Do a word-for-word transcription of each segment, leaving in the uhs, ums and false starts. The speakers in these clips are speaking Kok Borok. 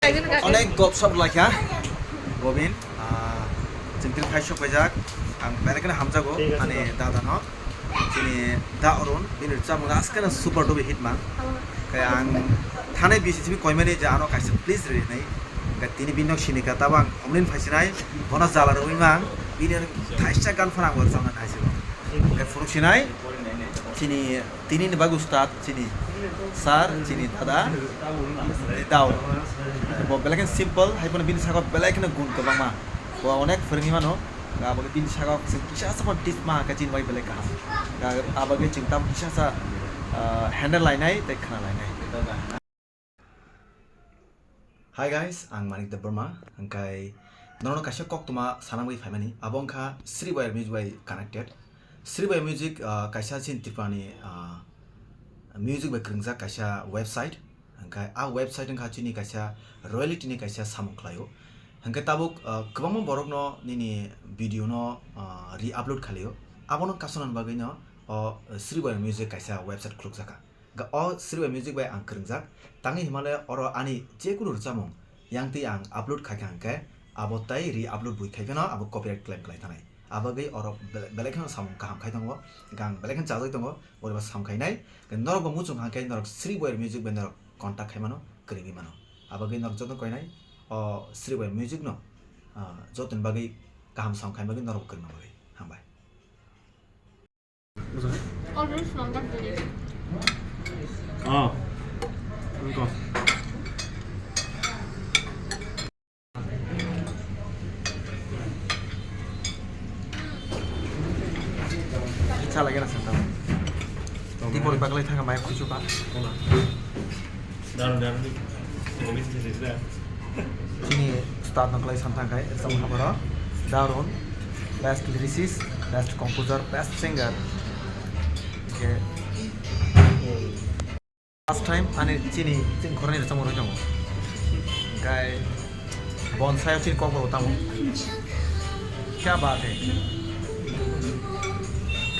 Onek gop sop laikha, Gobin. Ah, chwng tini phai sok paijak. Ang belai kheno hamjago ani dada no. Chini da Arun, bini rwchapmung askeno super duper hit man. Khe ang thanai bisi simi koimani je ano kaisa please rwi hinwi. Khe tini bini nok sinikha, tabo ang omlin phaisinai, bono jala rwui mang, bini thaisa gan phano ang rwchapna naisigo. Khe phunuk sinai, chini tini ni bagwi ustad, chini sir, chini dada, chini da Arun. Bo belai kheno simple, hai phano bini sakao belai kheno gun kwbangma. Bo onek phwrwngwi mano. Ga abo khe bini saka chwng kisa sa phano tip ma khe chini bai belai kaham. Ga abo khe chwng tamo kisa sa, ah, handle lainai tei khna lainai. Hi guys, ang Manik Debbarma. Hwnkhe norokno kaisa koktwma sana bagwi phaimani. Abo wngkha Sri Wire Music bai connected. Sri Wire Music, ah, kaisa chini Tripurani, ah, music bai kwrwngjak kaisa website. Hwnkhe a website wngkha chini kaisa royalty ni kaisa samung khlaio. Hwnkhe tabuk, ah, kwbangma borokno nini video no, ah, re-upload khlaio. Abono kasonani bagwino o Sri Wire Music kaisa website khulukjakha. Hwnkhe o Sri Wire Music bai ang kwrwngjak. Tangwi hinmale oro ani jekunu rwchapmung yang twi ang upload khaikha hwnkhe abo tai re-upload bui khaiphano abo copyright claim khlai thanai. Abagwi oro be-, belai kheno samung kaham khai tongo. Hwnkhe ang belai kheno chajagwi tongo. Oro bo sam khainai. Norok bo muchung hwnkhe norok Sri Wire Music bai norok contact khai mano, kwrwngwi mano. Abagwi norok joto koinai o Sri Wire Music no, ah, jotoni bagwi kaham sam khai bagwi norok kwrwngna bagwi. Hambai. Already number dili. Oh. Engko. Chala gana santa. Tipori baglai thanga mai kuchuka. Daru, daru. Chini start no klai san thangkai exam habaro. Darun, best lyricist, best composer, best singer. Okay. First time ani chini chini khorni rwchapmung rwchapmung. Hwnkhe bonsai chini kokborok tamo. Kya baat hai.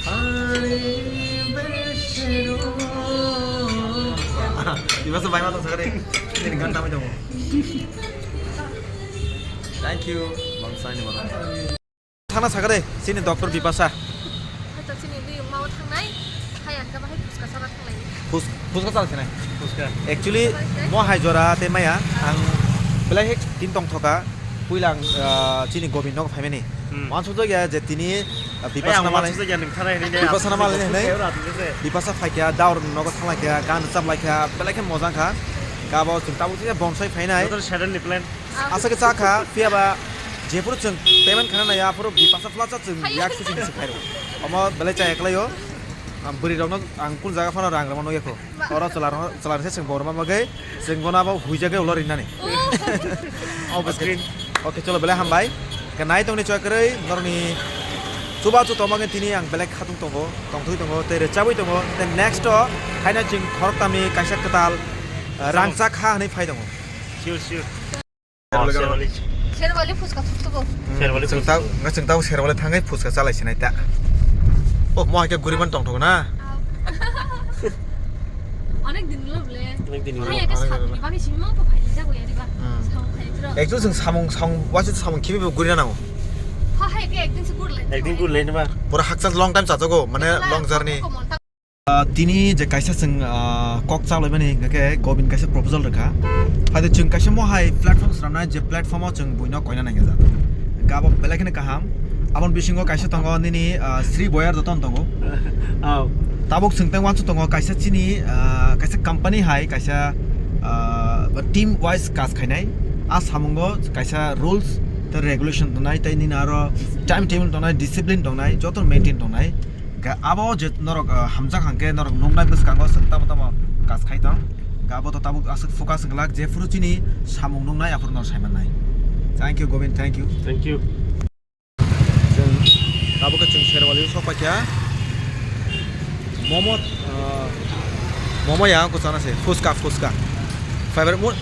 Khani beshero. Iba se bai ma tong sakari. Ini gan tamai tong. Thank you. Bonsai ni bala. Thana sakare, chini doctor Bipasa. Hata chini lui mao thangnai, hai ang kaba hai phuska sara thangnai. Phus-, phuska sara sinai. Phuska. Actually, mo hai jora te maya, ang belai hek tin tong thoka, puila ang, ah, chini Gobind no phaimani. Hmm. Wansuk jagya je tini, ah, Bipasa na malai. Wansuk jagya ning thanai ni. Bipasa na malai ni hinai. Bipasa phaikya, daur nogo thanglai kya, gan chaplai kya, belai khe mojang kha. Kabo chwng tabuk se bonsai phainai. Joto Satan ni plan. Asa khe chakha, phiya ba jephuru chwng payment khana nai, aphuru Bipasa phlasa chwng yak se chini se khairo. Omo belai cha eklai o. Am bwrwi rokno ang kun jaga phano rang rwma nugya kho. Oro chwla rok, chwla rok se chwng borma bagwi chwng bono abo huijagwi ulo rinani. Oh. Obo screen. Okay, cholo belai hambai. Khe nai tongni choi kwrwi norokni chuba chu tongmani tini ang belai khatung tongo, tongthwi tongo, tei rwchabwi tongo. Tei next o haino chwng khoroktamni kaisa kwtal, uh, rangchak ha hwnwi phai tongo. Sure, sure. Ah, Sherwali. Sherwali phuska thuksugo. Hmm, Sherwali chwng phuska. Tao, nga chwng tao Sherwali thangwi phuska chalai sinai ta. Oh, mo hai khe guriban tongthogo na? Onek din ulo bole. Onek din ulo. Hai, ekta onek din ulo. Sabni bani simi mangko phai jago yari ba. Hmm. Samung phai jiro. Ekdom chwng samung, samung, waisa samung khibi bo gurina nango. Ha, hai, ekta ekdin se gurlai. Ekdin gurlai ni ba. Pura haksa long time chajago, mane long journey. Ah, tini je kaisa chwng, ah, kok chalaimani hingkha khe Gobind kaisa proposal rwkha. Haide chwng kaisa mo hai platform swnamnai, je platform o chwng buino koina nangya jak. Hingkhe abo belai kheno kaham. Aboni bisingo kaisa tongo nini, ah, Sri Boyar joto tongo. Oh. Tabuk chwng tei wansuk tongo kaisa chini, ah, kaisa company hai kaisa, ah, team wise kaj khainai. A samungo kaisa rules tei regulation tongnai tei nini aro time table tongnai, discipline tongnai, joto maintain tongnai. Hingkhe abo je norok, ah, hamjak hangkhe norok nuknai bwskango chwng tamo tamo kaj khai tong. Hingkhe abo to tabuk aswk focus wng glak, jephuru chini samung nuknai aphuru norok sai mannai. Thank you, Govind, thank you. Thank you. Chwng tabuk khe chwng Sherwali o sok paikha. Momo, ah, momo ya wngkha chana se, phuska, phuska. Favorite mo-,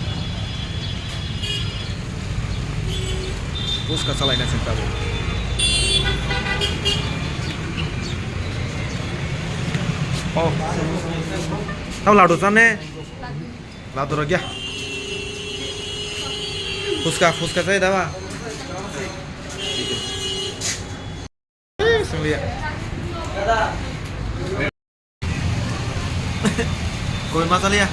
Puska chalaina chwng tabuk. Oh. Tamo ladu chane? Ladu rok ya. Fuska, fuska chai daba. Koi ma chaliya?